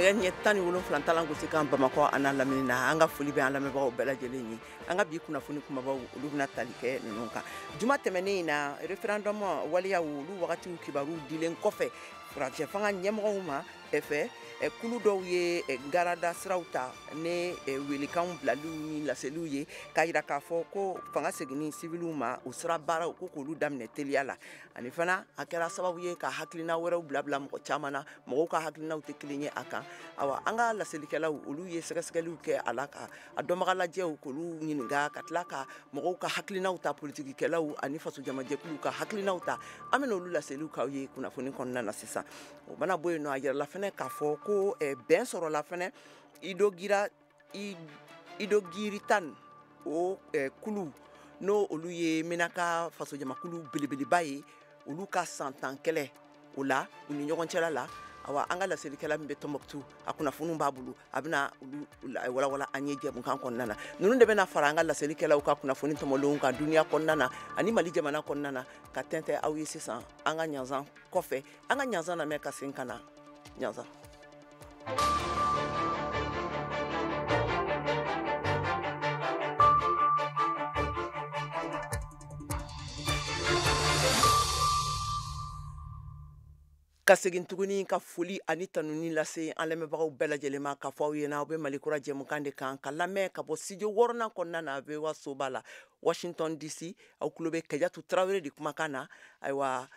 Nɛgɛ ɲɛ 17 talan gosi kan Bamakɔ a n'a lamini na. An ka foli bɛ an lamɛnbagaw bɛɛ lajɛlen ye. An ka bi kunnafoni kumabaw olu bɛna tali kɛ ninnu kan. Juma tɛmɛnen in na, référendum waleyaw olu wagatiw kibaru dilen kɔfɛ furancɛ fanga ɲɛmɔgɔw ma fɛ, kulu dɔw ye garada siraw ta ni welekanw bilaliw ni laseliw ye k'a yira k'a fɔ ko fanga seginni siwiliw ma o sira baaraw ko k'olu daminɛ teliya la. Ani fana a kɛra sababu ye ka hakilina wɛrɛw bila bila mɔgɔ caman na, mɔgɔw ka hakilinaw tɛ kelen ye a kan. Awa, an ka laselikɛlaw olu ye sɛgɛsɛgɛliw kɛ a la ka a dɔnbagalajɛw k'olu ɲininka ka tila ka mɔgɔw ka hakilinaw ta, politikikɛlaw ani fasojamajɛkuluw ka hakilinaw ta. An bɛna olu laseliw k'aw ye kunnafoni kɔnɔna na sisan. O mana bɔ yen nɔ, a yirala fɛnɛ k'a fɔ ko bɛn sɔrɔla fɛnɛ Idogiritan o kulu n'o olu ye Menaka fasojamakulu belebeleba ye, olu ka san 10 kɛlɛ o la u ni ɲɔgɔn cɛla la. Awa, an ka laselikɛla min bɛ Tɔnbɔkutu, a kunnafoniw b'a bolo, a bɛna olu walawala an ye jɛmukan kɔnɔna na. Ninnu de bɛna fara an ka laselikɛlaw ka kunnafoni tɔmɔlenw kan duniya kɔnɔna na ani Mali jamana kɔnɔna na ka tɛntɛn aw ye sisan an ka ɲanzan kɔfɛ. An ka ɲanzan lamɛn ka segin ka na ɲanzan. Ka segin tuguni ka foli ani tanuni lase an lamɛnbagaw bɛɛ lajɛlen ma k'a fɔ aw ɲɛna aw bɛ Mali kura jɛmukan de kan ka lamɛn ka bɔ studio wɔɔrɔnan kɔnɔna na VOA soba la Washington DC. Aw tulo bɛ Kajatu Tarawele de kumakan na. Ayiwa,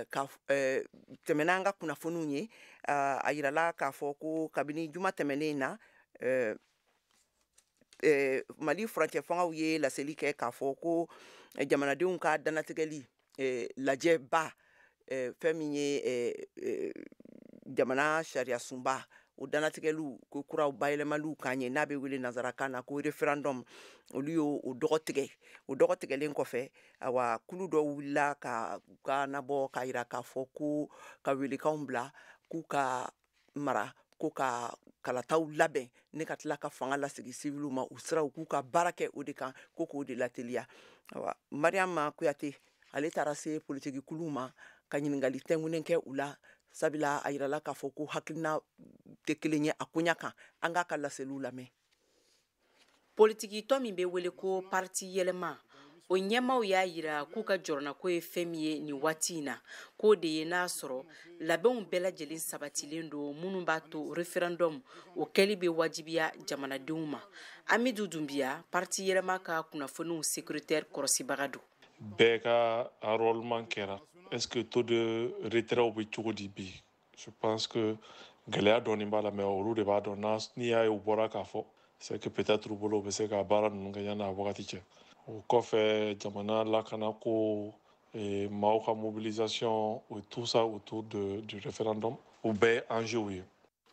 ka tɛmɛ n'an ka kunnafoniw ye, a yirala k'a fɔ ko kabini juma tɛmɛnen in na, Mali furancɛ fangaw ye laseli kɛ k'a fɔ ko jamanadenw ka dannatigɛli lajɛba, fɛn min ye jamana sariya sunba o dannatigɛliw ko kuraw bayɛlɛmaliw kan ye n'a bɛ wele nanzarakan na ko référendum, olu y'o dɔgɔ tigɛ. O dɔgɔ tigɛlen kɔfɛ, awa, kulu dɔw wulila ka u ka nabɔ k'a yira k'a fɔ ko ka welekanw bila k'u ka mara ko ka kalataw labɛn ne ka tila ka fanga lasigi siwiliw ma, u siraw k'u ka baara kɛ o de kan, ko k'o de lateliya. Awa, Mariama Kuyate ale taara se politiki kuluw ma ka ɲininkali tɛnkunnen kɛ u la, sabula a yirala k'a fɔ ko hakilina tɛ kelen ye a koɲa kan. An k'a ka laseliw lamɛn. Politiki tɔn min bɛ wele ko parti yɛlɛma, o ɲɛmaaw y'a yira k'u ka jɔrɔnako ye fɛn min ye nin waati in na, k'o de ye n'a sɔrɔ labɛnw bɛɛ lajɛlen sabatilen don minnu b'a to référendum o kɛli bɛ wajibiya jamanadenw ma. Amidu Dunbiya, parti yɛlɛma ka kunnafoniw sécuritaire kɔlɔsibaga don. Bɛɛ ka enrôlement kɛra. Est-ce que taux de retrait bɛ cogo di bi? Je pense que gɛlɛya dɔɔni b'a la, mais olu de b'a dɔn. N'i y'a ye u bɔra k'a fɔ, c'est que peut-être u bolo u bɛ se ka baara ninnu kɛ yanni a wagati cɛ. O kɔfɛ, jamana lakana ko, maaw ka mobilisation, tout ça autour du référendum, o bɛɛ ye enjeu ye.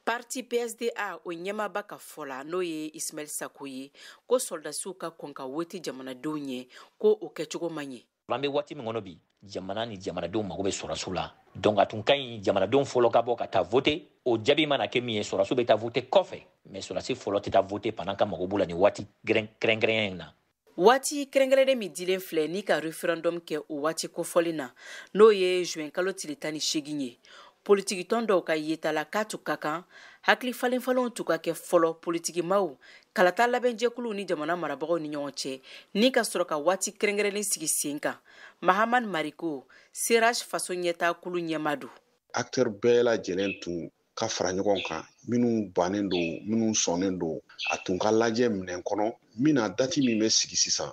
Parti PSDA o ɲɛmaaba ka fɔ la, n'o ye Ismaël Sako ye, ko sɔrɔdasiw ka kɔn ka wote jamanadenw ɲɛ, ko o kɛcogo man ɲɛ. An bɛ waati min kɔnɔ bi, jamana ni jamanadenw mago bɛ sɔrɔdasiw la. Donc a tun ka ɲi jamanadenw fɔlɔ ka bɔ ka taa vote. O jaabi mana kɛ min ye, sɔrɔdasiw bɛ taa vote kɔfɛ, mais sɔrɔdasi fɔlɔ tɛ taa vote pendant ka mago b'u la nin waati kɛrɛnkɛrɛnnen in na. Waati kɛrɛnkɛrɛnnen min dilen filɛ ni ka référendum kɛ o waati kofɔlen na, n'o ye juin kalo tile 18 ye, politikitɔn dɔw ka yeta la k'a tun ka kan hakili falenfalenw tun ka kɛ fɔlɔ politikimaw, kalata labɛnjɛkuluw ni jamana marabagaw ni ɲɔgɔn cɛ, ni ka sɔrɔ ka waati kɛrɛnkɛrɛnnen sigi sen kan. Mahamad Mariko, Seraj faso ɲɛtaa kulu ɲɛma don. Acteur bɛɛ lajɛlen tun ka fara ɲɔgɔn kan, minnu bannen don, minnu sɔnnen don, a tun ka lajɛ minɛn kɔnɔ min na date min bɛ sigi sisan,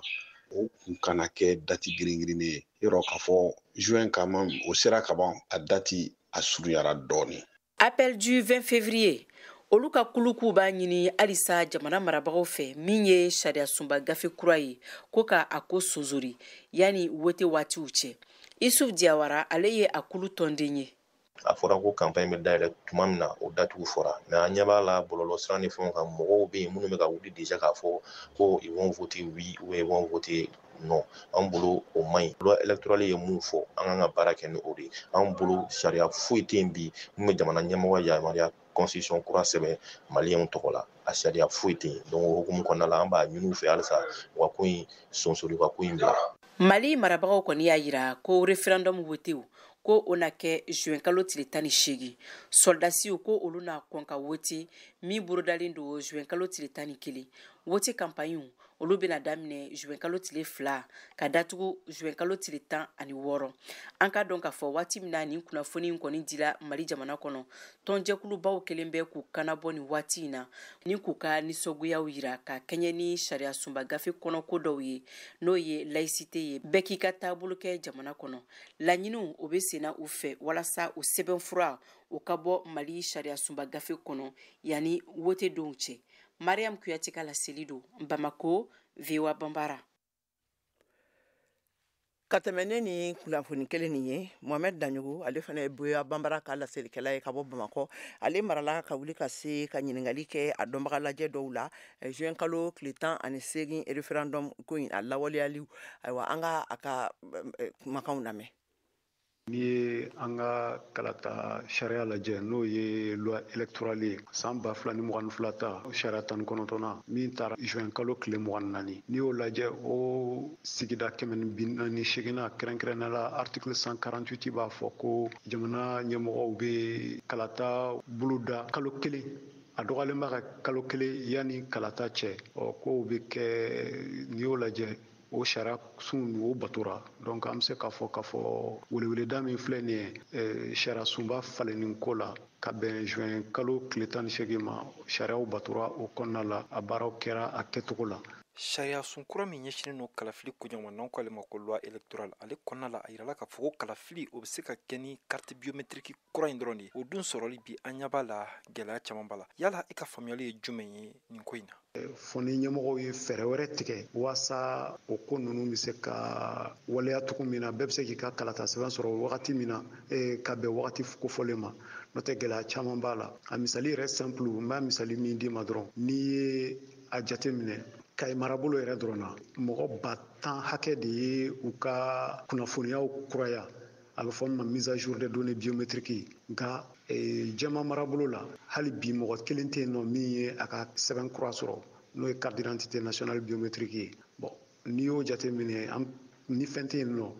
o kun kana kɛ date girin-girinnen ye. Yɔrɔ k'a fɔ juin kama o sera ka ban, a date a surunyara dɔɔni. Appel du 20 février, olu ka kulu k'u b'a ɲini halisa jamana marabagaw fɛ min ye sariya sunba gafe kura ye, ko ka a ko sonsori yanni wote waatiw cɛ. Isuf Diawara, ale ye a kulu tɔnden ye. A fɔra ko campagne bɛ dayɛlɛ tuma min na, o datugu fɔra, mais an ɲɛ b'a la bɔlɔlɔ sira ni fɛnw kan, mɔgɔw bɛ yen minnu bɛ ka wuli déjà k'a fɔ ko ils vont voter oui ou ils vont voter non. An bolo o man ɲi. Loi électorale ye mun fɔ, an kan ka baara kɛ ni o de ye. An bolo sariya foyi tɛ yen bi mun bɛ jamana ɲɛmɔgɔ yamaruya constitution kura sɛbɛn maliyɛnw tɔgɔ la, a sariya foyi tɛ yen. Donc o hukumu kɔnɔna la, an b'a ɲini u fɛ halisa u ka ko in sonsori, u ka ko in bila. Mali marabagaw kɔni y'a yira ko référendum wotew ko o na kɛ juin kalo tile 18. Sɔrɔdasiw ko olu na kɔn ka wote min bolodalen don juin kalo tile 11. Wote kanpaɲiw olu bɛna daminɛ juin kalo tile 2 ka datugu juin kalo tile 16. An ka dɔn k'a fɔ waati min na nin kunnafoni in kɔni dila Mali jamana kɔnɔ, tɔnjɛkulubaw kelen bɛ k'u kanabɔ nin waati in na ni k'u ka nisɔngoyaw yira ka kɛɲɛ ni sariya sunba gafe kɔnɔ ko dɔw ye, n'o ye laïcité ye, bɛɛ k'i ka taabolo kɛ jamana kɔnɔ. Laɲiniw o bɛ senna u fɛ walasa o sɛbɛnfura o ka bɔ Mali sariya sunba gafe kɔnɔ yanni wote donw cɛ. Mariam Kuyate ka laseli don Bamako, VOA Banbara. Ka tɛmɛ ne ni kunnafoni kelen nin ye, Mohamed Daɲogo, ale fana ye VOA Banbara ka laselikɛla ye ka bɔ Bamakɔ. Ale marala ka wuli ka se ka ɲininkali kɛ a dɔnbaga lajɛ dɔw la juin kalo tile 18 référendum ko in a lawaleyaliw. Ayiwa, an ka a ka kumakanw lamɛn. N'i ye an ka kalata sariya lajɛ, n'o ye loi électorale ye, san 2022 ta sariya 19nan min taara juin kalo tile 24, n'i y'o lajɛ, o sigida 148nan, kɛrɛnkɛrɛnnenya la article 148 b'a fɔ ko jamana ɲɛmɔgɔw bɛ kalata boloda kalo kelen, a dɔgɔyalen b'a ka kalo kelen yanni kalata cɛ. Ɔ kow bɛ kɛ, n'i y'o lajɛ, o sariya sun o batora. Donc an bɛ se k'a fɔ weleweleda min filɛ nin ye sariya sunba falenni ko la ka bɛn juin kalo tile 18 ma, sariyaw batora o kɔnɔna la, a baaraw kɛra a kɛcogo la. Sariya sun kura min ɲɛsinnen don kalafili koɲɛ ma, n'an k'ale ma ko loi électorale, ale kɔnɔna la a yirala k'a fɔ ko kalafili o bɛ se ka kɛ ni carte biométrique kura in dɔrɔn de ye. O dun sɔrɔli bi, an ɲɛ b'a la, gɛlɛya caman b'a la. Yala e ka faamuyali ye jumɛn ye nin ko in na? Fo ni ɲɛmɔgɔw ye fɛɛrɛ wɛrɛ tigɛ walasa o ko ninnu bɛ se ka waleya cogo min na, bɛɛ bɛ se k'i ka kalata sɛbɛn sɔrɔ wagati min na ka bɛn wagati kofɔlen ma. N'o tɛ, gɛlɛya caman b'a la. A misali yɛrɛ simple, n b'a misali min d'i ma dɔrɔn, n'i ye a jateminɛ Kayi marabolo yɛrɛ dɔrɔn na, mɔgɔ 10 000 hakɛ de ye u ka kunnafoniyaw kuraya, a bɛ fɔ min ma mise à jour des données biométriques. Nka Jɛma marabolo la, hali bi mɔgɔ kelen tɛ yen nɔ min ye a ka sɛbɛn kura sɔrɔ, n'o ye carte d'identité nationale biométrique ye. Bon, n'i y'o jateminɛ, ni fɛn tɛ yen nɔ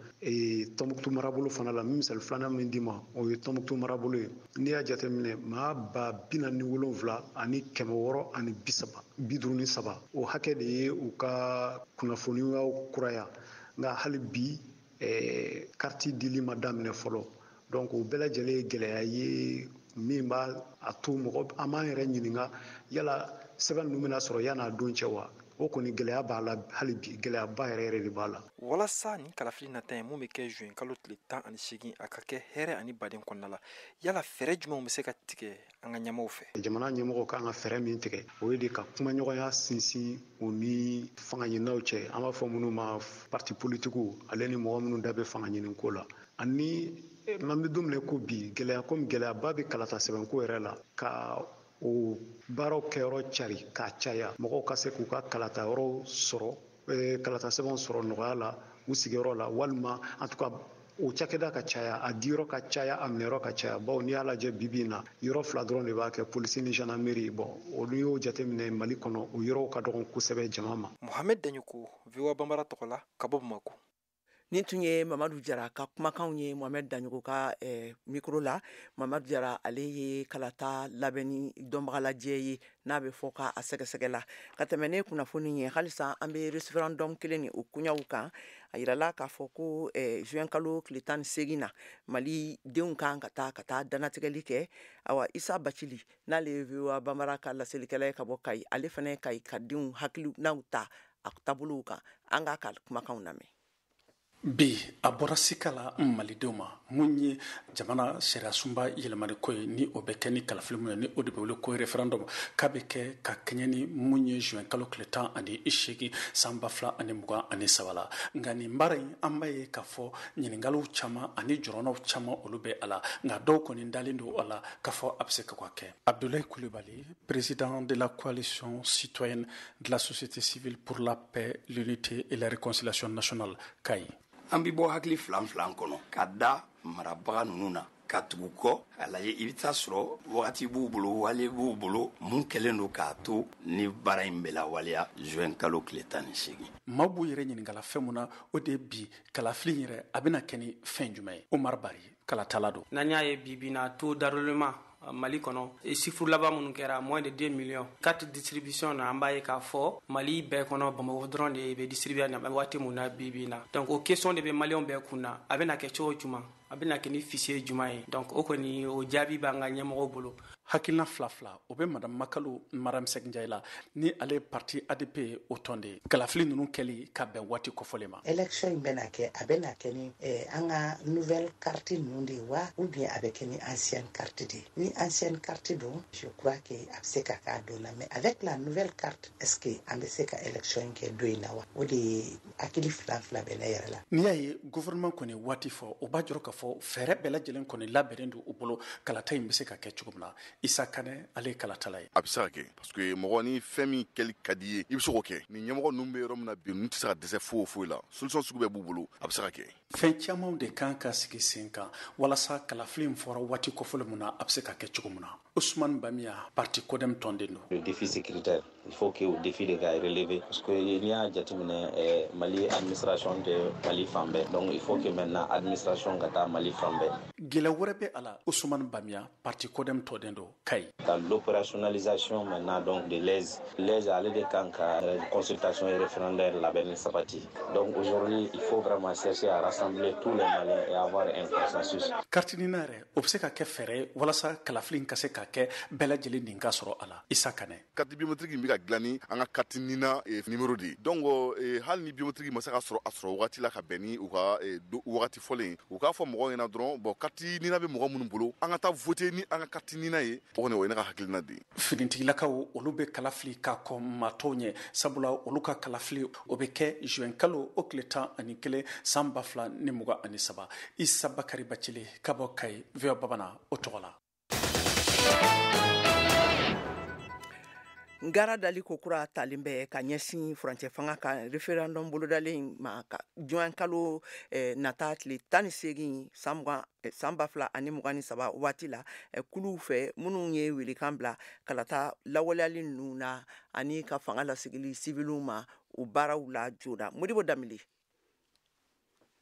Tɔnbukutu marabolo fana la, misali filanan min d'i ma, o ye Tɔnbukutu marabolo ye. N'i y'a jateminɛ, maa 47,653, o hakɛ de ye u ka kunnafoniyaw kuraya, nka hali bi carte dili ma daminɛ fɔlɔ. Donc o bɛɛ lajɛlen ye gɛlɛya ye min b'a a to mɔgɔ an b'an yɛrɛ ɲininka, yala sɛbɛn ninnu bɛna sɔrɔ yan'a don cɛ wa? O kɔni gɛlɛya b'a la hali bi, gɛlɛyaba yɛrɛ yɛrɛ de b'a la. Walasa nin kalafili nata ye mun bɛ kɛ juin kalo tile 18, a ka kɛ hɛrɛ ani baden kɔnɔna la, yala fɛɛrɛ jumɛnw bɛ se ka tigɛ an ka ɲɛmɔgɔw fɛ? Jamana ɲɛmɔgɔw kan ka fɛɛrɛ min tigɛ, o ye de ka kumaɲɔgɔnya sinsin u ni fanga ɲininaw cɛ, an b'a fɔ minnu ma parti politikiw, ale ni mɔgɔ minnu da bɛ fanga ɲini ko la. Ani an bɛ don min na ko bi, gɛlɛya komi gɛlɛyaba bɛ kalata sɛbɛnko yɛrɛ la, ka o baaraw kɛyɔrɔ cari k'a caya, mɔgɔw ka se k'u ka kalata yɔrɔw sɔrɔ, kalata sɛbɛnw sɔrɔ nɔgɔya la u sigiyɔrɔ la, walima en tout cas o cakɛda ka caya, a diyɔrɔ ka caya, a minɛyɔrɔ ka caya. Bawo n'i y'a lajɛ bi bi in na, yɔrɔ fila dɔrɔn de b'a kɛ, polisi ni gendarmerie. Bon, olu y'o jateminɛ Mali kɔnɔ, o yɔrɔw ka dɔgɔn kosɛbɛ jama ma. Mohamed Daɲoko, VOA Banbara tɔgɔ la, ka bɔ Bamako. Nin tun ye Mamadu Jara ka kumakanw ye Mohamed Daɲogo ka micro la. Mamadu Jara, ale ye kalata labɛnni dɔnbagalajɛ ye n'a bɛ fɔ k'a sɛgɛsɛgɛ la. Ka tɛmɛ ne kunnafoni ye, halisa an bɛ référendum kelen ni o koɲaw kan. A yirala k'a fɔ ko juin kalo tile 18 na, Malidenw kan ka taa dannatigɛli kɛ. Awa, Isa Bacili, n'ale ye VOA Banbara ka laselikɛla ye ka bɔ Kayi, ale fana ye Kayi ka denw hakilinaw ta a taabolow kan. An k'a ka kumakanw lamɛn. Bi a bɔra sika la malidenw ma mun ye jamana sariya sunba yɛlɛmani ko ye, ni o bɛ kɛ ni kalafili mun ye, ni o de bɛ wele ko référendum, k'a bɛ kɛ ka kɛɲɛ ni mun ye juin kalo tile 18 san 2023 la. Nka nin baara in, an b'a ye k'a fɔ ɲininkaliw caman ani jɔrɔnaw caman olu bɛ a la, nka dɔw kɔni dalen don a la k'a fɔ a bɛ se ka kɛ. Abdoulaye Coulibaly, président de la coalition citoyenne de la société civile pour la paix, l'unité et la réconciliation nationale, Kayi. An bɛ bɔ hakili filan filan kɔnɔ ka da marabaga ninnu na ka tugu kɔ a lajɛ. I bɛ taa sɔrɔ wagati b'u bolo, wale b'u bolo, mun kɛlen don k'a to ni baara in bɛ lawaleya juin kalo tile 18. Maaw b'u yɛrɛ ɲininkala fɛn mun na, o de ye bi kalafili yɛrɛ a bɛna kɛ ni fɛn jumɛn ye. Omar Bari, Kalatala don. N'an y'a ye bi bi na, taux d'enrôlement Mali kɔnɔ, chiffre laban minnu kɛra, moins de 2 millions. Carte distribution na, an b'a ye k'a fɔ Mali bɛɛ kɔnɔ, Bamakɔ dɔrɔn de bɛ distribuer na waati mun na bi bi na. Donc o question de bɛ Maliyɛnw bɛɛ kun na: a bɛna kɛ cogo jumɛn, a bɛna kɛ ni fichier jumɛn ye? Donc o kɔni, o jaabi b'an ka ɲɛmɔgɔw bolo. Hakilina fila fila o bɛ Madame Makalu Maram Sɛginjayi la, ni ale ye parti ADP o tɔn de ye, kalafili ninnu kɛli ka bɛn waati kɔfɔlen ma. Élection in bɛna kɛ, a bɛna kɛ ni an ka nouvelle carte ninnu de ye wa, ou bien a bɛ kɛ ni ancienne carte de ye? Ni ancienne carte don, je crois que a bɛ se ka k'a don na, mais avec la nouvelle carte, est ce que an bɛ se ka élection in kɛ don in na wa? O de ye hakili fila fila bɛ ne yɛrɛ la. N'i y'a ye gouvernement kɔni waati fɔ, o b'a jɔrɔ k'a fɔ fɛɛrɛ bɛɛ lajɛlen kɔni labɛnnen don u bolo, kalata in bɛ se ka kɛ cogo min na. Isa Kanɛ, ale ye kalatala ye. A bɛ se ka kɛ, parce que mɔgɔ ni fɛn min kɛli ka di ye, i bɛ se k'o kɛ. Ni ɲɛmɔgɔ ninnu bɛ yɔrɔ min na bi, ninnu tɛ se ka dɛsɛ foyi foyi la. Solution sugu bɛɛ b'u bolo, a bɛ se ka kɛ. Fɛn camanw de kan ka sigi sen kan walasa kalafili in fɔra waati kɔfɔlen mun na, a bɛ se ka kɛ cogo min na. Ousmane Bamiya, parti CODEM tɔnden don. Le défi sécuritaire, il faut que o défi de ka relever, parce que n'i y'a jateminɛ, Mali administration tɛ Mali fan bɛɛ. Donc il faut que maintenant administration ka taa Mali fan bɛɛ. Gɛlɛya wɛrɛ bɛ a la. Ousmane Bamiya, parti CODEM tɔnden don Kayi. Dans l'opérationnalisation maintenant donc de l'aise, l'aise ale de kan ka consultation et référendaire labɛnni sabati. Donc aujourd'hui, il faut vraiment chercher à rassembler tous les Maliens et avoir un consensus. Carte NINA yɛrɛ, o bɛ se ka kɛ fɛɛrɛ ye walasa kalafili in ka se ka kɛ, bɛɛ lajɛlen nin ka sɔrɔ a la. Isa Kanɛ. Carte biométrique in bɛ ka dilan ni an ka carte NINA numéro de ye. Donc hali ni biométrique ma se ka sɔrɔ a sɔrɔ wagati la ka bɛn ni u ka wagati fɔlen, u k'a fɔ mɔgɔw ɲɛna dɔrɔn, bon, carte NINA bɛ mɔgɔ minnu bolo, an ka taa voter ni an ka carte NINA ye. O kɔni, o ye ne ka hakilina de ye. Finitigilakaw, olu bɛ kala fili k'a kɔn maa tɔw ɲɛ, sabula olu ka kalafili o bɛ kɛ juin kalo o tile 11 san 2023. Isa Bakari Bacile ka bɔ Kayi, VOA Bamanan o tɔgɔ la. Ngara dali ko kura talen bɛ ka ɲɛsin furancɛ fanga ka référendum bolodalen ma ka juin kalo nata tile 18 san 2023 waati la, kuluw fɛ minnu ye welekan bila kalata lawaleyali ninnu na ani ka fanga lasigili sibiliw ma, o baaraw la joona. Modibo Danbele.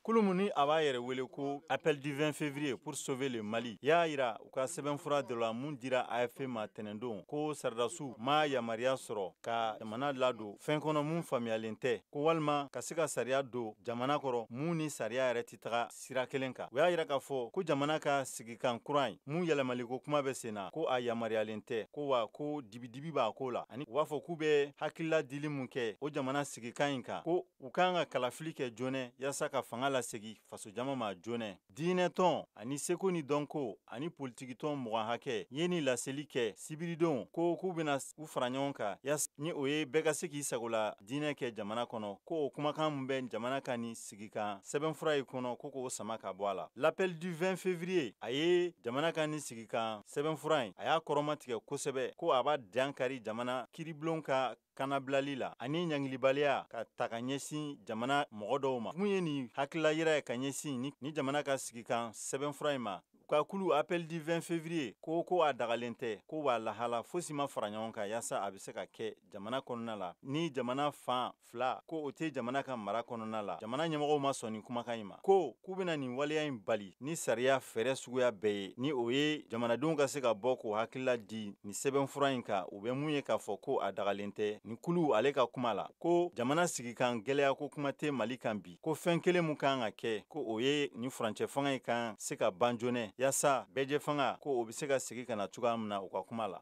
Kulu min ni a b'a yɛrɛ wele ko Appel du 20 février pour sauver le Mali y'a yira u ka sɛbɛnfura dɔ la mun dira AFP ma tɛnɛndon, ko sɔrɔdasiw ma yamaruya sɔrɔ ka jamana ladon fɛn kɔnɔ mun faamuyalen tɛ, ko walima ka se ka sariya don jamana kɔrɔ mun ni sariya yɛrɛ tɛ taga sira kelen kan. U y'a yira k'a fɔ ko jamana ka sigikan kura in mun yɛlɛmaliko kuma bɛ sen na, ko a yamaruyalen tɛ, ko wa ko dibidibi b'a ko la. Ani u b'a fɔ k'u bɛ hakilila dili mun kɛ o jamana sigikan in kan, ko u kan ka kalafili kɛ joona yaasa ka fanga lasegi fasojama ma joona. Diinɛtɔn ani seko ni dɔnko ani politikitɔn 20 hakɛ ye ni laseli kɛ sibiridon, ko k'u bɛna u fara ɲɔgɔn kan yaasa ni o ye bɛɛ ka se k'i sagola diinɛ kɛ jamana kɔnɔ, ko o kumakan min bɛ jamana ka ni sigikan sɛbɛnfura in kɔnɔ, ko k'o sama ka bɔ a la. L'appel du 20 février a ye jamana ka ni sigikan sɛbɛnfura in, a y'a kɔrɔmatigɛ kosɛbɛ, ko a b'a dankari jamana kiiribulon ka kanabilali la ani ɲangilibaliya ka ta ka ɲɛsin jamana mɔgɔ dɔw ma. Mun ye nin hakilila yira ye ka ɲɛsin ni jamana ka sigikan sɛbɛnfura in ma? U ka kulu Appel du 20 février ko ko a dagalen tɛ, ko wa lahala fosi ma fara ɲɔgɔn kan yaasa a bɛ se ka kɛ jamana kɔnɔna la ni jamana fan fila ko o tɛ jamana ka mara kɔnɔna la. Jamana ɲɛmɔgɔw ma sɔn nin kumakan in ma, ko k'u bɛna nin waleya in bali ni sariya fɛɛrɛ suguya bɛɛ ye, ni o ye jamanadenw ka se ka bɔ k'o hakilila di nin sɛbɛnfura in kan. U bɛ mun ye k'a fɔ ko a dagalen tɛ. Nin kulu ale ka kuma la, ko jamana sigikan gɛlɛya ko kuma tɛ Mali kan bi, ko fɛn kelen mun kan ka kɛ, ko o ye nin furancɛ fanga in kan se ka ban joona yaasa bɛɛjɛ fanga ko o bɛ se ka segin ka na cogoya min na, u ka kuma la.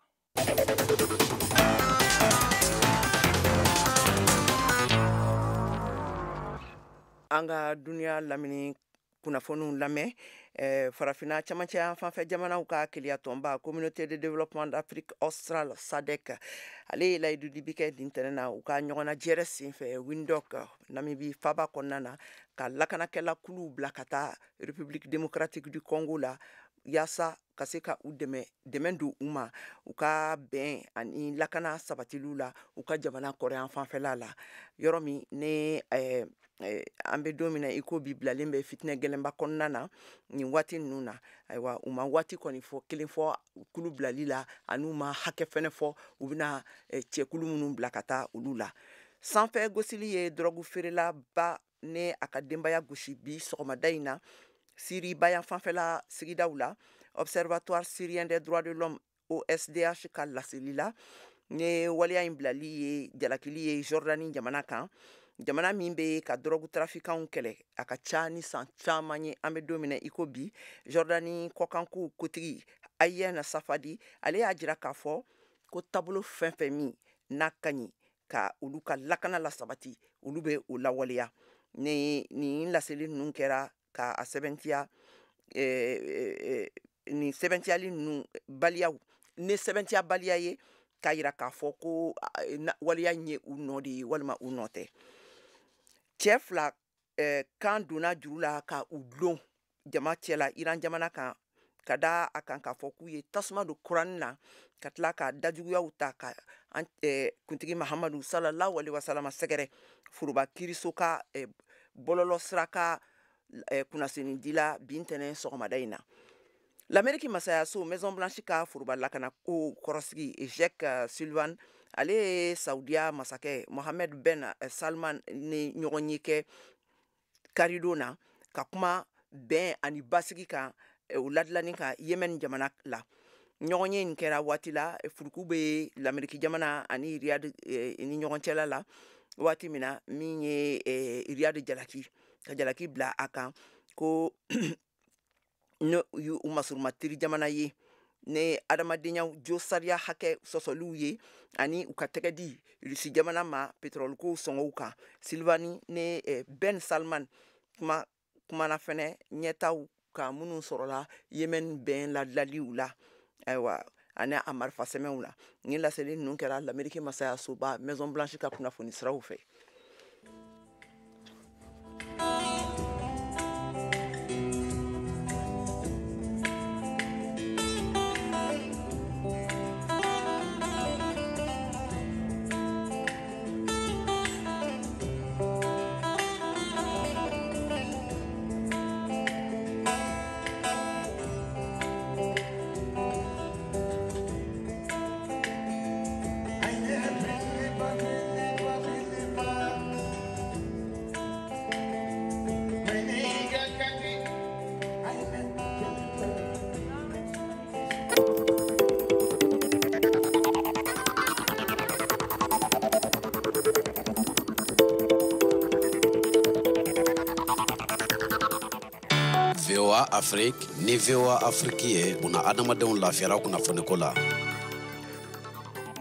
An ka duniya lamini kunnafoniw lamɛn. Farafinna camancɛ yan fanfɛ jamanaw ka keleya tɔnba, Communauté de développement d'Afrique australe, SADC, ale ye layidu dibi kɛ nin tɛnɛ na u ka ɲɔgɔnna jɛrɛ senfɛ Windhoek, Namibi faba kɔnɔna na, ka lakanakɛla kuluw bila ka taa République démocratique du Congo la, yaasa ka se ka u dɛmɛ, dɛmɛ don u ma u ka bɛn ani lakana sabatiliw la u ka jamana kɔrɔyan fanfɛla la, yɔrɔ min ne an bɛ don min na i ko bi bilalen bɛ fitinɛ gɛlɛnba kɔnɔna na nin waati ninnu na. Ayiwa, u ma waati kɔni fɔ kelen fɔ kulu bilali la, ani u ma hakɛ fɛnɛ fɔ u bɛna cɛkulu minnu bila ka taa olu la. Sanfɛ gosili ye dɔrɔgu feerelaba ne a ka denbaya gosi bi sɔgɔmada in na. Siri bayan fanfɛla sigidaw la. Observatoire syrien des droits de l'homme OSDH ka laseli la, ni waleya in bilali ye jalakili ye Jordani jamana kan, jamana min bɛ ka dɔrɔgu trafikanw kɛlɛ a ka ca ni san caman ye. An bɛ don min na i ko bi, Jordani kɔkankow kotigi Ayena Safadi, ale y'a jira k'a fɔ ko taabolo fɛn fɛn min n'a ka ɲi ka olu ka lakana la sabati, olu bɛ o lawaleya. Ni nin laseli ninnu kɛra ka a sɛbɛntiya, nin sɛbɛntiyali ninnu baliyaw ni sɛbɛntiya baliya ye k'a yira k'a fɔ ko waleya in ye u nɔ de ye walima u nɔ tɛ. Cɛ 2 kan donna juru la ka u dulon jama cɛla Iran jamana kan, ka da a kan k'a fɔ k'u ye tasuma don kuranni na ka tila ka dajuguyaw ta ka an kuntigi Mahamadu sallallahu alaihi wasallam sɛgɛrɛ foroba kiiriso ka bɔlɔlɔ sira ka kunnafonidila bi ntɛnɛn sɔgɔmada in na. L'Amérique masayaso Maison Blanche ka foroba lakana ko kɔrɔsigi Jake Sullivan, ale ye Saudiya masakɛ Mohammed Ben Salman ni ɲɔgɔn ye kɛ karidon na ka kuma bɛn ani basigi kan o ladilanni kan Yemen jamana la. Ɲɔgɔn ye nin kɛra waati la furuku bɛ l'Amérique jamana ani Riyad ni ɲɔgɔn cɛla la, waati min na min ye Riyad jalaki ka jalaki bila a kan ko ne y'u masuruma teri jamana ye ne adamadenya jo sariya hakɛ sɔsɔliw ye ani u ka tɛgɛ di Rusi jamana ma pétrole ko sɔngɔw kan. Silvani ne Ben Salman kumana fɛnɛ ɲɛtaw kan minnu sɔrɔla Yemen bɛn ladilaliw la, ayiwa ani a marifasɛmɛw la. Nin laseli ninnu kɛra l'Amérique masayasoba Maison Blanche ka kunnafoni siraw fɛ. VOA Afrique ni VOA Afrique ye buna adamadenw lafiyara kunnafoniko la.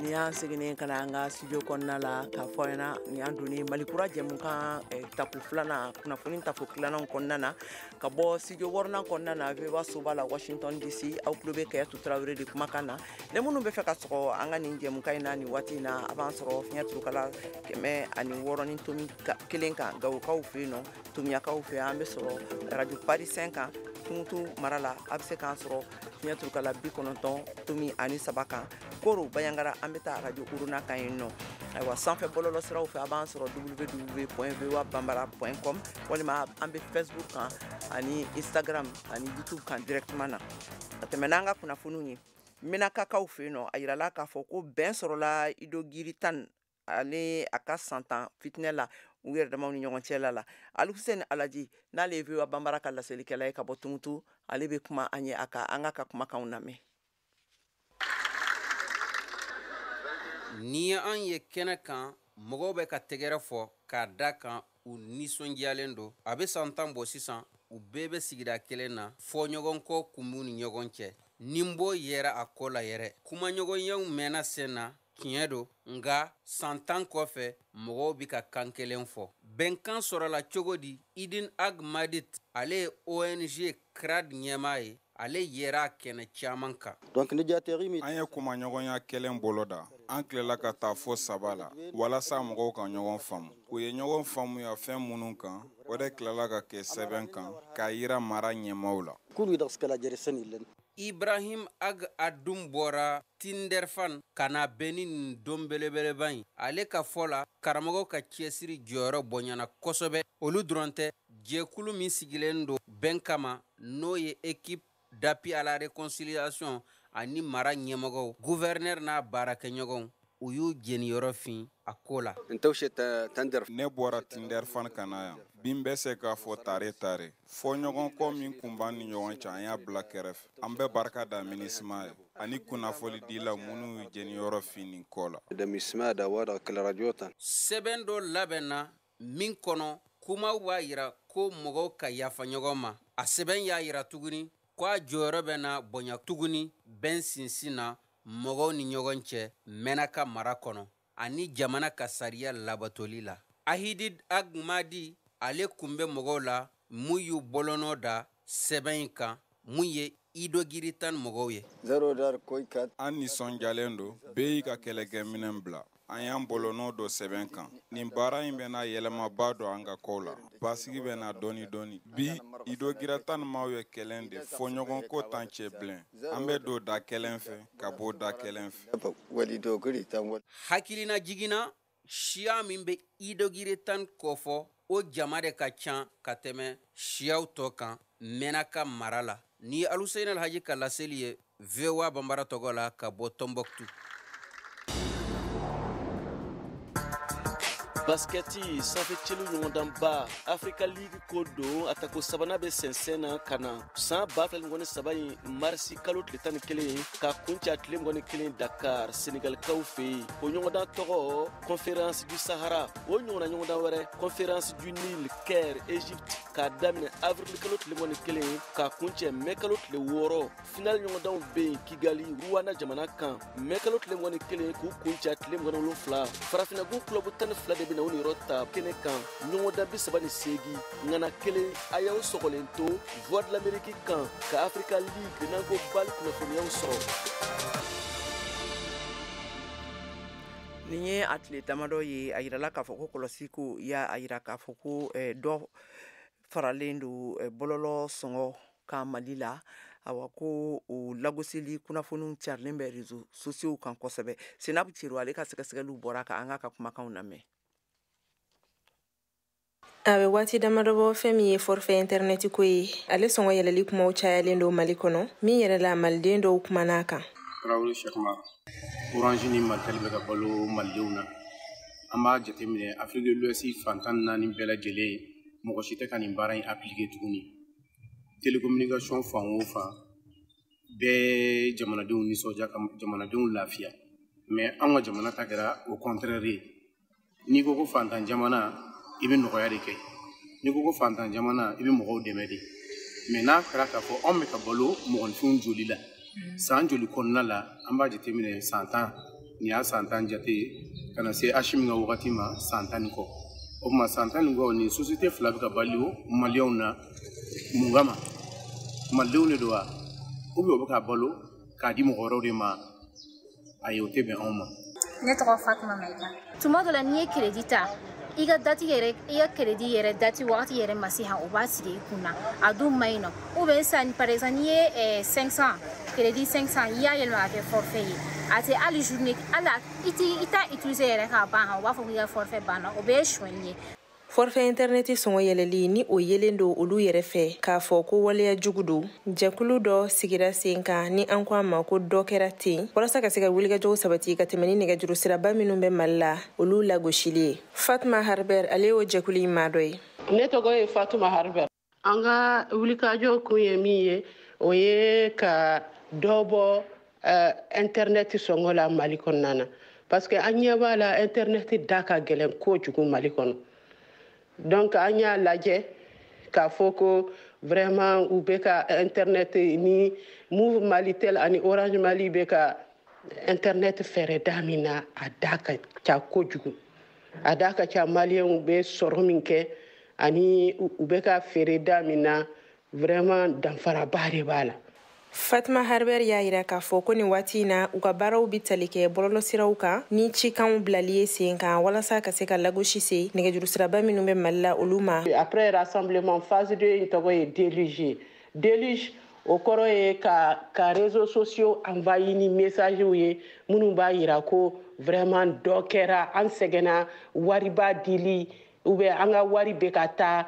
Ni y'an seginnen ka na an ka studio kɔnɔna la k'a fɔ aw ɲɛna, nin y'an donnen Mali kura jɛmukan tako filanan, kunnafoni tako filanan kɔnɔna na ka bɔ studio wɔɔrɔnan kɔnɔna na VOA soba la Washington DC. Aw tulo bɛ Kayatu Tarawele de kumakan na. Ni minnu bɛ fɛ ka sɔgɔ an ka nin jɛmukan in na nin waati in na, a b'an sɔrɔ fiɲɛ turukala 106.1 kan Gawokaw fɛ yen nɔ, Tomiyakaw fɛ an bɛ sɔrɔ radio Paris 5 kan Tumutu mara la, a bɛ se k'an sɔrɔ fiɲɛ turukala 90.3 kan Koro Bayangara, an bɛ taa radio Uruna kan yen nɔ. Ayiwa sanfɛ bɔlɔlɔ siraw fɛ a b'an sɔrɔ www.voabambara.com walima an bɛ Facebook kan ani Instagram ani YouTube kan directement na. Ka tɛmɛ n'an ka kunnafoniw ye, Menakakaw fɛ yen nɔ, a yirala k'a fɔ ko bɛn sɔrɔla Ido Giritan ale a ka san 10 fitinɛ la u yɛrɛ damaw ni ɲɔgɔn cɛla la. Aluseni Alaji n'ale ye VOA Bambara ka laselikɛla ye ka bɔ Tumutu, ale bɛ kuma an ye a ka an ka kumakanw lamɛn. Ni an ye kɛnɛ kan, mɔgɔw bɛ ka tɛgɛrɛ fɔ k'a da kan u nisɔndiyalen don. A bɛ san 10 bɔ sisan, u bɛɛ bɛ sigida kelen na, fɔɲɔgɔnkɔ kun b'u ni ɲɔgɔn cɛ. Nin bɔ yɛrɛ a ko la yɛrɛ. Kumaɲɔgɔnyaw mɛnna sen na, tiɲɛ don, nka san 10 kɔfɛ mɔgɔw bɛ ka kan kelen fɔ. Bɛnkan sɔrɔla cogo di? Idin Ag Madit, ale ye ONG CRAD ɲɛmaa ye, ale yera kɛnɛ caman kan. An ye kumaɲɔgɔnya kelen boloda, an tilala ka taa fo 3 la walasa mɔgɔw ka ɲɔgɔn faamu. U ye ɲɔgɔn faamuya fɛn minnu kan, o de tilala ka kɛ sɛbɛn kan k'a yira mara ɲɛmaaw la. Ibrahim Ag Adum bɔra Tinderfan ka na bɛn ni nin don belebeleba in. Ale ka fɔ la, karamɔgɔw ka cɛsiri jɔyɔrɔ bonyana kosɛbɛ. Olu dɔrɔn tɛ, jɛkulu min sigilen don bɛn kama, n'o ye équipe d'appui à la réconciliation ani mara ɲɛmɔgɔw, gouverneur n'a baarakɛɲɔgɔnw, U y'u jeniyɔrɔ fin a ko la. Ne bɔra Tinderfan ka na yan. Bin bɛ se k'a fɔ tare tare. Fɔɲɔgɔnkɔ min kun b'an ni ɲɔgɔn cɛ, an y'a bila kɛrɛfɛ. An bɛ barika da MINUSMA ye ani kunnafonidilaw minnu y'u jeniyɔrɔ fin nin ko la. Sɛbɛn dɔ labɛnna min kɔnɔ kumaw b'a yira ko mɔgɔw ka yafa ɲɔgɔn ma. A sɛbɛn y'a yira tuguni ko a jɔyɔrɔ bɛna bonya tuguni bɛn sinsin na mɔgɔw ni ɲɔgɔn cɛ Mɛnaka mara kɔnɔ ani jamana ka sariya labatoli la. Ahidid Agmadi ale kun bɛ mɔgɔw la mun y'u bolonɔ da sɛbɛn in kan mun ye Idogiritan mɔgɔw ye. An nisɔndiyalen don, bɛɛ y'i ka kɛlɛkɛminɛn bila. An y'an bolonɔ don sɛbɛn kan. Nin baara in bɛna yɛlɛmaba don an ka kow la. Basigi bɛna dɔɔni dɔɔni. Bi, Idogiritan maaw ye kɛlɛ de fɔɲɔgɔnkɔ t'an cɛ bilen. An bɛ don da kelen fɛ ka bɔ da kelen fɛ. Hakilina jiginna siya min bɛ Idogiritan kofɔ, o jama de ka ca ka tɛmɛ siyaw tɔ kan Mɛnaka mara la. Ni Aluseyini Alhaji ka laseli ye VOA Banbara tɔgɔ la ka bɔ Tombouctou. Baskɛti sanfɛ celu ɲɔgɔndanba Africa League ko don a tako sabanan bɛ sɛnsɛn na ka na san 2023 in marisi kalo tile 11 ka kuncɛ a tile 21 Dakar Senegalikaw fɛ yen. O ɲɔgɔndan tɔgɔ Conférence du Sahara. O ɲɔgɔnna ɲɔgɔndan wɛrɛ Conférence du Nil Caire Égypte k'a daminɛ avril kalo tile 21 k'a kuncɛ mai kalo tile 6. Final ɲɔgɔndanw bɛ yen Kigali Rwanda jamana kan mai kalo tile 21 k'u kuncɛ a tile 27. Farafinnagun club 12 de bɛ na o niyɔrɔ ta kɛnɛ kan ɲɔgɔndan 38 ŋana kelen. A y'aw sɔgɔlen to Voix de l'Amérique kan ka Africa League n'an ko BAL kunnafoniyaw sɔrɔ. Nin ye a tile damadɔ ye a yirala k'a fɔ ko kɔlɔsi ko y'a yira k'a fɔ ko dɔ faralen don bɔlɔlɔ sɔngɔ kan Mali la. Awa ko o lagosili kunnafoniw carilen bɛ réseaux sociaux kan kosɛbɛ. Senabu Cero ale ka sɛgɛsɛgɛliw bɔra ka an ka kumakanw lamɛn. A bɛ waati damadɔ bɔ fɛn min ye forfait internet ko ye, ale sɔngɔ yɛlɛli kumaw cayalen don Mali kɔnɔ, min yɛrɛ la maliden dɔw kumana a kan. Tarawele Cheikhma, Orange ni Malitel bɛ ka balo malidenw na. An b'a jateminɛ Afrique de l'Ouest fan 14 bɛɛ lajɛlen, mɔgɔ si tɛ ka nin baara in appliquer tuguni. Télécommunication fan o fan bɛɛ jamanadenw nisɔndiya ka jamanadenw lafiya, mais an ka jamana ta kɛra au contraire ye. N'i ko ko fantan jamana, i bɛ nɔgɔya de kɛ. N'i ko ko fantan jamana, i bɛ mɔgɔw dɛmɛ de. Mais n'a kɛra k'a fɔ anw bɛ ka balo mɔgɔninfinw joli la, san joli kɔnɔna la, an b'a jateminɛ san 10, nin y'a san 10 jate ye ka na se Asimi ka wagati ma san 10 ni kɔ. O tuma san 10 ni kɔ, nin société fila bɛ ka balo maliyɛnw na mun kama? Malidenw de don wa? Ou bien u bɛ ka balo k'a di mɔgɔ wɛrɛw de ma? Ayi, o tɛ bɛn anw ma. Ne tɔgɔ Fatuma Mayiga. Tuma dɔ la n'i ye crédit ta, i ka date yɛrɛ, i ka crédit yɛrɛ date wagati yɛrɛ ma se han, o b'a sigi i kun na, a dun ma ɲi nɔ. Ou bien sisan par exemple n'i ye 500 crédit 500 i y'a yɛlɛma ka kɛ forfait ye, a tɛ hali journée hali i t'a utiliser yɛrɛ k'a ban han, u b'a fɔ k'i ka forfait banna, o bɛɛ ye sonyɛli ye. Forfait internet sɔngɔ yɛlɛli ni o yelen don olu yɛrɛ fɛ k'a fɔ ko waleya jugu don. Jɛkulu dɔ sigira sen kan ni an ko a ma ko dɔ kɛra ten walasa ka se ka wulikajɔw sabati ka tɛmɛ ni nɛgɛjuru siraba minnu bɛ Mali la olu lagosili ye. Fatuma Harber ale y'o jɛkulu in maa dɔ ye. Ne tɔgɔ ye Fatuma Harber. An ka wulikajɔ kun ye min ye, o ye ka dɔ bɔ internet sɔngɔ la Mali kɔnɔna na, parce que an ɲɛ b'a la internet da ka gɛlɛn kojugu Mali kɔnɔ. Donc an y'a lajɛ k'a fɔ ko vraiment u bɛ ka internet ni Moov Malitel ani Orange Mali bɛ ka internet fɛɛrɛ da min na, a da ka ca kojugu. A da ka ca, maliyɛnw bɛ sɔrɔ min kɛ ani u bɛ ka feere da min na, vraiment danfaraba de b'a la. Fatuma Harber y'a yira k'a fɔ ko nin waati in na u ka baaraw bɛ tali kɛ bɔlɔlɔsiraw kan ni cikanw bilali ye sen kan walasa ka se ka lagosi se nɛgɛjuru siraba minnu bɛ Mali la olu ma. Après rassemblement phase 2 in tɔgɔ ye déluge. Déluge o kɔrɔ ye ka réseaux sociaux envahi ni messages ye minnu b'a yira ko vraiment dɔ kɛra, an sɛgɛnna wariba dili ou bien an ka wari bɛ ka taa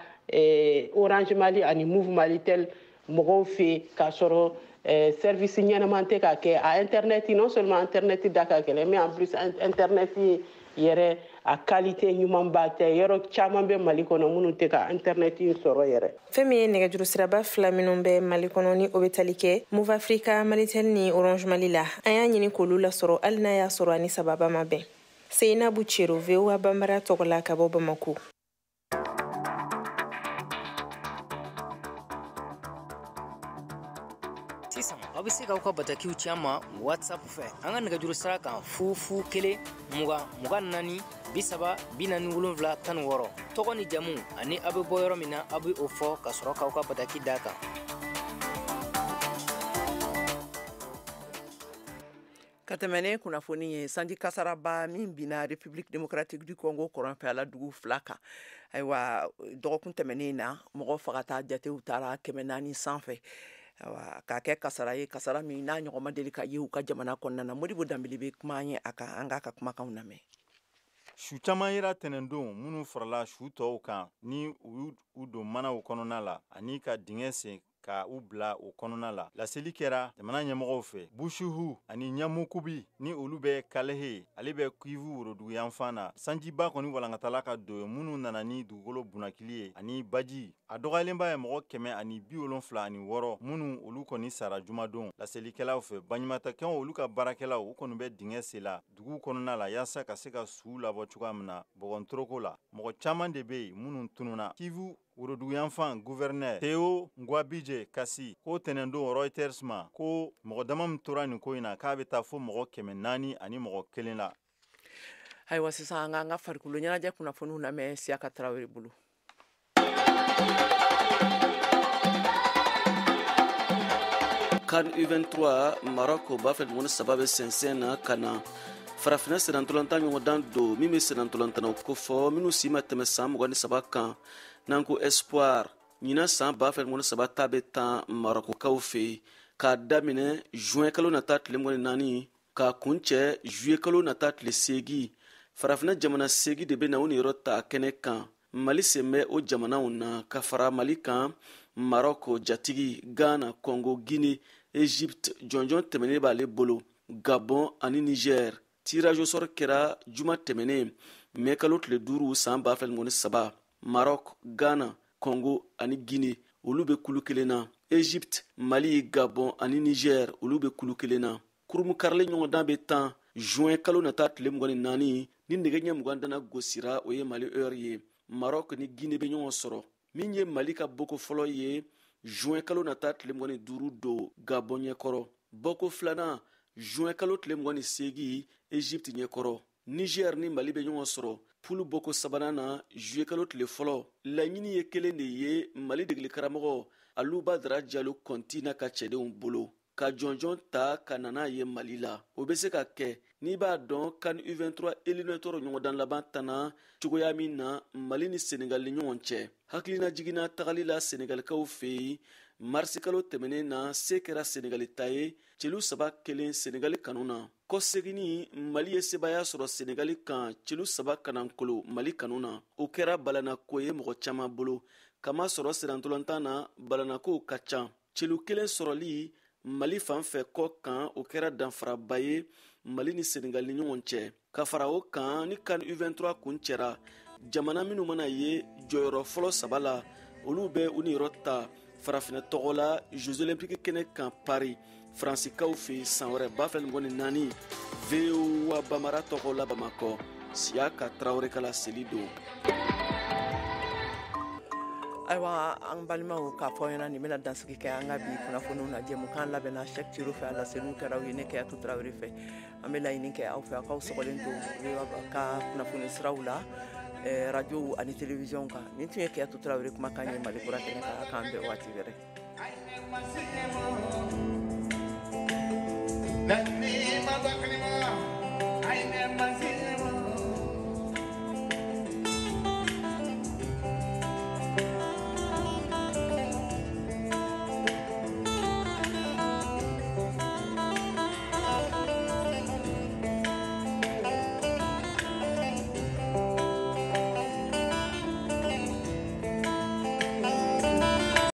Orange Mali ani Moov Malitel mɔgɔw fɛ k'a sɔrɔ Service ɲɛnama tɛ ka kɛ a internet, non seulement internet da ka gɛlɛn, mais en plus internet yɛrɛ a qualité ɲumanba tɛ. Yɔrɔ caman bɛ Mali kɔnɔ minnu tɛ ka internet sɔrɔ yɛrɛ. Fɛn min ye nɛgɛjuru siraba fila minnu bɛ Mali kɔnɔ, ni o bɛ tali kɛ Moov Africa, Malitel ni Orange Mali la, an y'a ɲini k'olu lasɔrɔ, hali n'a y'a sɔrɔ ani sababa ma bɛn. Seinabu Cero, VOA Banbara tɔgɔ la ka bɔ Bamako. Sisan aw bɛ se k'aw ka batakiw ci an ma WhatsApp fɛ, an ka nɛgɛjuru sira kan: 0 0 1 20 24 30 47 16. Tɔgɔ ni jamu ani aw bɛ bɔ yɔrɔ min na, aw bɛ o fɔ ka sɔrɔ k'aw ka bataki d'a kan. Ka tɛmɛ ne kunnafoni ye, sanji kasaraba min binna République démocratique du Congo kɔrɔnfɛla dugu fila kan, ayiwa, dɔgɔkun tɛmɛnen na, mɔgɔ fagata jatew taara 400 sanfɛ. Ayiwa, k'a kɛ kasara ye, kasara min n'a ɲɔgɔn ma deli ka ye u ka jamana kɔnɔna na. Modibo Danbele bɛ kuma an ye a kan, an k'a ka kumakanw lamɛn. Su caman yera tɛnɛndon minnu farala su tɔw kan ni u y'u don manaw kɔnɔna la ani ka dingɛ sen ka u bila o kɔnɔna la. Laseli kɛra jamana ɲɛmɔgɔw fɛ Bushuhu ani Ɲamukubi, ni olu bɛ Kalehe, ale bɛ Kivu woroduguyanfan na. Sanjiba kɔni walankatala ka don ye minnu nana ni dugukolo bunakili ye ani baji. A dɔgɔyalenba ye mɔgɔ 176 minnu olu kɔni sara jumadon. Laselikɛlaw fɛ, baɲumatakɛnw olu ka baarakɛlaw, u kɔni bɛ dingɛ sen la dugu kɔnɔna la yaasa ka se ka suw labɔ cogoya min na bɔgɔntoroko la. Mɔgɔ caman de bɛ yen minnu tununna. Kivu woroduguyanfan gouverneur Teo Ngwabije Kasi ko tɛnɛndon Reuters ma ko mɔgɔ dama min tora nin ko in na, k'a bɛ taa fo mɔgɔ 401 la. Ayiwa, sisan an k'an ka farikolo ɲɛnajɛ kunnafoniw lamɛn Siyaka Tarawele bolo. CAN U23 Maroc 2023 bɛ sɛnsɛn na ka na. Farafinna sennantolatan ɲɔgɔndan don min bɛ sennantolatannaw kofɔ minnu si ma tɛmɛ san 23 kan, n'an ko espoir. Ɲinan san 2023 ta bɛ tan Marɔkukaw fɛ yen k'a daminɛ juin kalo nata tile 24 k'a kuncɛ juillet kalo nata tile 8. Farafinna jamana 8 de bɛ na u niyɔrɔ ta kɛnɛ kan. Mali sen bɛ o jamanaw na. Ka fara Mali kan, Marɔk jatigi, Ghana, Congo, Guinée, Egypte jɔnjɔn tɛmɛnen b'ale bolo, Gabon ani Niger. Tirage au sort kɛra juma tɛmɛnen, mɛ kalo tile 5 san 2023. Maroc, Ghana, Congo ani Guinée, olu bɛ kulu kelen na. Egypte, Mali, Gabon ani Niger, olu bɛ kulu kelen na. Kurunbonkarili ɲɔgɔndan bɛ tan juin kalo nata tile 24 ni nɛgɛ ɲɛ 20 dana gosira, o ye Mali heure ye. Maroc ni Guinée bɛ ɲɔgɔn sɔrɔ. Min ye Mali ka bɔko fɔlɔ ye, juin kalo nata tile 25 don Gabon ɲɛkɔrɔ. Bɔko filanan, juin kalo tile 28, Egypte ɲɛkɔrɔ. Niger ni Mali bɛ ɲɔgɔn sɔrɔ pulu bɔko sabanan na juillet kalo tile 1. Laɲini ye kelen de ye Mali degeli karamɔgɔ Aluba Dara Jalo Kɔnti n'a ka cɛdenw bolo, ka jɔnjɔn ta ka na n'a ye Mali la. O bɛ se ka kɛ n'i b'a dɔn CAN U23 éliminatoire ɲɔgɔndan laban tanna cogoya min na Mali ni Senegal ni ɲɔgɔn cɛ. Hakilina jiginna tagali la Senegalikaw fɛ yen marisi kalo tɛmɛnen na, se kɛra Senegali ta ye celu 3-1 Senegali kanu na. Kɔseginni, Mali ye sebaaya sɔrɔ Senegali kan celu 3-0 Mali kanu na. O kɛra balanako ye mɔgɔ caman bolo, kamasɔrɔ sennantolatan na balanakow ka ca. Celu 1 sɔrɔli Mali fan fɛ kɔ kan, o kɛra danfaraba ye Mali ni Senegali ni ɲɔgɔn cɛ. Ka fara o kan, ni CAN U23 kun cɛra, jamana minnu mana ye jɔyɔrɔ fɔlɔ 3 la, olu bɛ u niyɔrɔ ta farafinna tɔgɔ la Jeux olympiques kɛnɛ kan Paris, Faransikaw fɛ san wɛrɛ 2024. VOA Bamara tɔgɔ la Bamakɔ, Siyaka Tarawele ka laseli don. Ayiwa, an balimaw, k'a fɔ ɲɛna, nin bɛna dansigi kɛ an ka bi kunnafoniw na. Jɛmukan labɛnna Cheick Cero fɛ, a laseliw kɛra aw ye ne Keyatu Tarawele fɛ. An bɛ laɲini kɛ aw fɛ, aw k'aw sɔgɔlen to ka kunnafoni siraw la, radio ani télévision kan. Nin tun ye Keyatu Tarawele kumakan ye Mali kura kɛnɛ kan. K'an bɛn waati wɛrɛ.